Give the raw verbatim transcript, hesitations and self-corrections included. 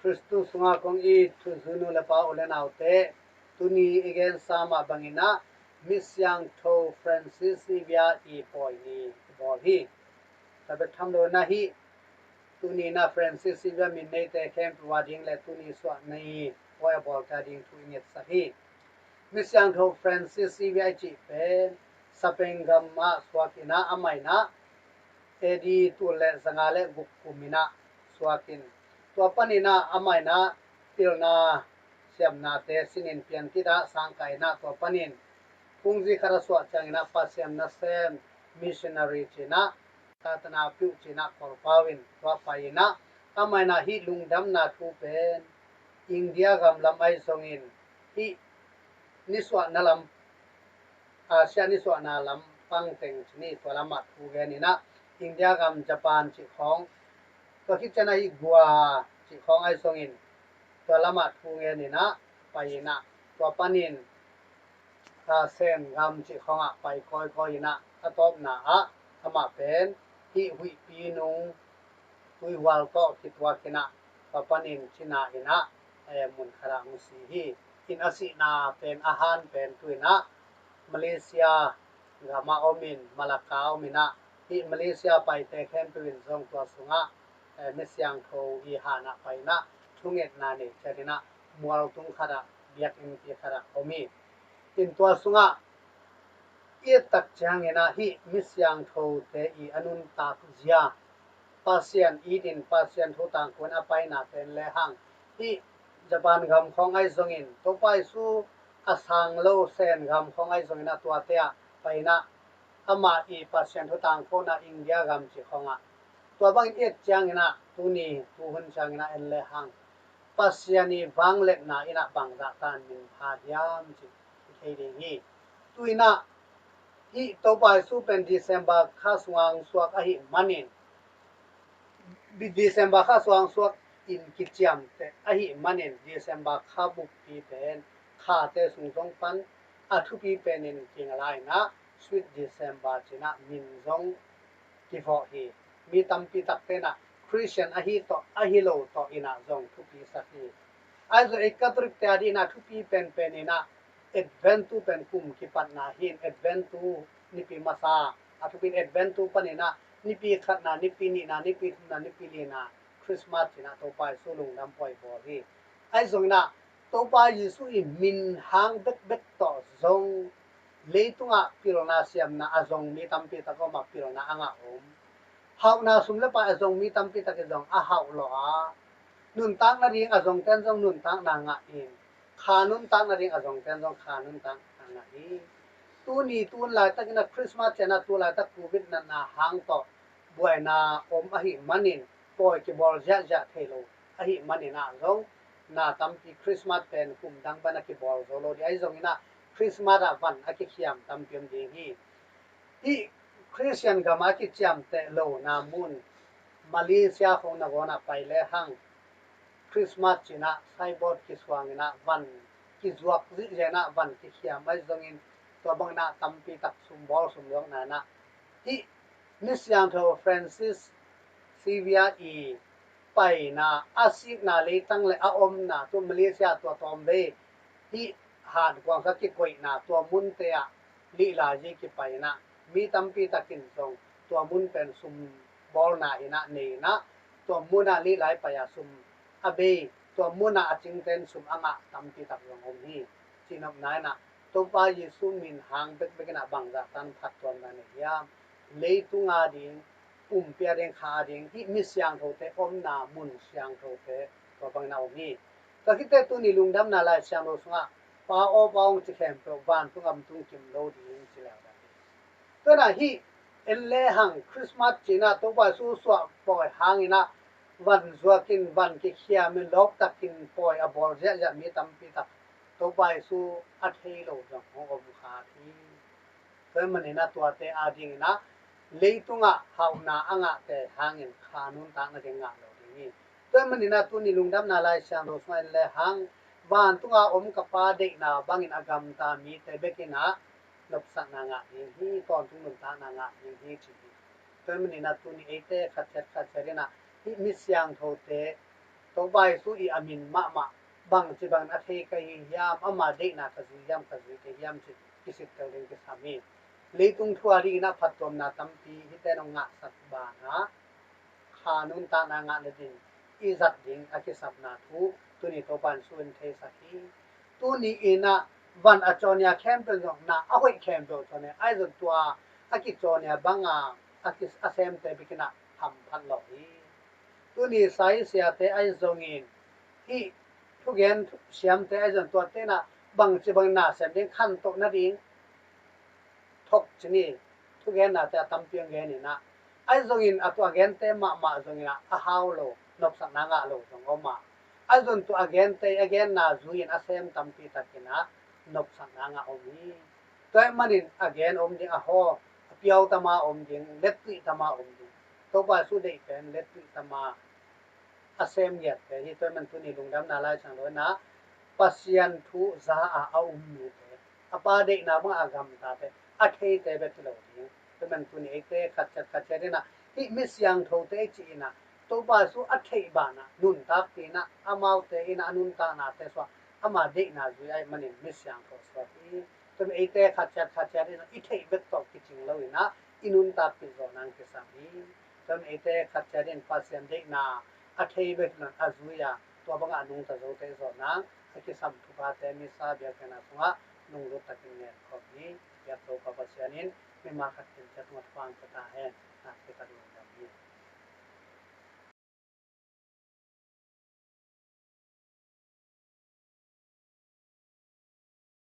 Khristu sungah kong it thuzui nu le pa u le naute, tuni i gensa mah bangin ah Misiangtho Francis Xavier i pawi ni i bawl hi. Tua bek tham lo in ah hih tuni in ah Francis Xavier min neite khempeuh a ding le tuni suahna i pawi a bawlte a ding thu i ngetsak hi. Misiangtho Francis Xavier i cih pen Spain gam ah suak in ah, amah in ah A D tul le zanga le guk kum in ah suak in, tua panin ah amah in ah pilna siamnate sin in piantit ah sangkah in ah, tua panin phungzi khat a suah ciangin ah Pasian nasem missionary ci in ah, Katanapeu ci in ah kawlpau in tua pai in ah, amah in ah hih lungdamna thu pen India gam lam ahi zongin, hih nisuahna lam, Asia nisuahna lam pang teng ci ni, tua lamah thu gen in ah, India gam, Japan cih khawng, tua khit ciang ah hih Goa cih khawng ahi zongin, tua lamah thu gen in ah pai in ah, tua panin, a, Sen gam cih khawngah pai kawikawi in ah, a tawpna ah amah pen hih huihpi nung tuihual tawh kituak in ah, tua panin China in ah, eh, mun khat ah hong si hi. In a sihna pen, a han pen tu in ah Malaysia gam ah om in, Malacca om in ah, hih Malaysia paite khempeuh in zong tua sungah, eh, Misiangtho i han ah pai in ah thungetna nei ciat in ah mualtung khat ah, biakinnpi khat ah om hi. In tua sungah i et tak ciangin ah hih Misiangthote i a nuntak zia, Pasian it in Pasian thu tangko in a paina pen lehang, hih Japan gam khawng ahi zongin Topa Jesu a sang lo Sen gam khawng ahi zongin ah tuate ah pai in ah, amah i Pasian thu tangkona India gam cih khawngah, tua bangin i et ciangin ah tuni tuhun ciangin ah en lehang, Pasian i vangliatna in ah bangzah tan min pha hiam cih i thei ding hi. Tu in ah hih Topa Jesu pen December kha sungah hong suak ahih manin, December kha sungah hong suak in kiciamteh ahih manin, December kha buppi pen khate sung zong pan a thupi penin kinga lai in ah Sweet December ci in ah min zong kivawh hi. Mi tampi takte in ah Christian ahi tawh, ahi lo tawh in ah zong thupisak hi. Ahi zong ei Catholic te a dih in ah thupi penpen in ah Advent tu pen kum kipatna hi in, Advent tu nipi masa, a thupi in Advent tu panin ah nipi khatna, nipi nihna, nipi thumna, nipi lina, Christmas ci in ah Topa Jesu lungdam pawi bawl hi. Ahi zongin ah Topa Jesu i min hang bekbek tawh zong leitungah pilna siamna a zong mi tampi tak om a, pilna a ngah om. Hauhna sum le pai a zong mi tampi tak in zong a hauh lawh a, nuntakna ding a zongte in zong nuntakna ngah in, kha nuntakna ding a zongte in zong kha nuntakna ngah hi. Tuni tun laitakin ah Christmas ciang ah tu laitak Covid natna hang tawh buaina om ahih manin pawi kibawl ziahziah thei lo ahih manin ah zong na tampi Christmas pen kum dang pan a kibawl zo lo ding ahi zongin ah Christmas ah van a kikhiam tampi om ding hi. Hih Christian gam a kiciamteh lona mun Malaysia khong nangawn ah pai lehang Christmas ci in ah signboard kisuang in ah van kizuak zihziah in ah van kikhiam ahi zongin tua bangin ah tampi tak sumbawl sumzawkna in ah hih Misiangtho Francis Xavier i paina, a sikna leitang le a omna tu Malaysia tua tawmvei hih hankuang kha kikoihna tua munte ah lihlai zi kipai in ah mi tampi takin zong tua mun pen sum bawlna in ah nei in ah tua mun ah lihlai pai a sum a bei, tua mun ah a cingten sum a ngah tampi tak zong om hi. Cihnopna in ah Topa Jesu min hang bekbek in ah bangzah tan phattuamna nei hiam? Leitung a ding, umpi a ding, kha a ding hih mi siangthote omna mun siangthote tua bangin a om hi. Tua khit teh tuni lungdamna Lai Siangtho sungah Pa aw, Pa aw hong ci khempeuh vantung gam tung kim lo ding ci leu dan hi. Tua in ah hih en lehang Christmas ci in ah Topa Jesu suah pawi hangin ah van zuakin van kikhiamin lawptakin pawi a bawl ziahziah mi tampi tak Topa Jesu a thei lo zong hong om kha hi. Tua ahih manin ah tuate a dingin ah leitungah hauhna a ngahte hangin kha nuntakna ding ngah lo ding hi. Tua ahih manin ah tuni lungdamna Lai Siangtho sungah en lehang vantunga om ka Pa deihna bangin a gamta mite bekin ah nopsakna ngah ding hi, tawntung nuntakna ngah ding hi ci hi. Tua ahih manin ah tuni eite khatciat khatciat in ah hih mi siangthote Topa Jesu i a min mahmah bangci bangin a thei ka hi hiam, ama deihna ka zui hiam, ka zui ka hiam cih kisittel ding kisam hi. Leitung thu a dingin a phattuamna tampi hihte nong ngahsak banah kha nuntakna ngah nading i zat ding a kisapna thu tuni Topa in sut theisak hi. Tuni in ah van a cawnia khempeuh zong na a hoih khempeuh cawnia ahi zong tua a kicawnia banga a, ki, a semte bikin ah hamphat lo hi. Tuni saisiate ahi zongin hih thugen siamte ahi zong tuate in ah bangci bangin na sem ding khantoh nading thok cini thugennate a tampi ang genin ah ahi zongin a tua a gente mahmah zongin ah a hau lo, nopsakna ngah lo zong om a, ahi zong tua a gente a genna zui-in a sem tampi takin ah nopsakna ngah om hi. Tua ahih manin a gen om ding a haw, a piau tama om ding, lettuih tama om ding. Topa Jesu deih pen lettuih tama a sem ngiatte hi. Tua ahih manin tuni lungdamna Lai Siangtho in ah Pasian thu za a a um mite, a Pa deihna bang a gamtate, a theite bek hi lo ding. Tua ahih manin tuni eite khat ciat khat ciat in ah hih mi siangthote i cih in ah Topa Jesu a theih banah nuntakpih in ah amaute in ah a nuntaknate suah ama deihna zui ahih manin mi siangtho suak hi. Tua ahih manin eite khat ciat khat ciat in ah i theih bek tawh kicing lo in ah i nuntakpih zawh nang kisam hi. Tua ahih manin eite khat ciat in Pasian deihna a thei bek lo in a zui a, tua bangah a nungta zote zawh nang a kisam thuphate Missa biakpiakna sungah lunglut takin ngen khawm hi. Biak Topa Pasian in mimal khat ciat tungah thupha hong pia ta hen. Nakpi tak lungdam hi.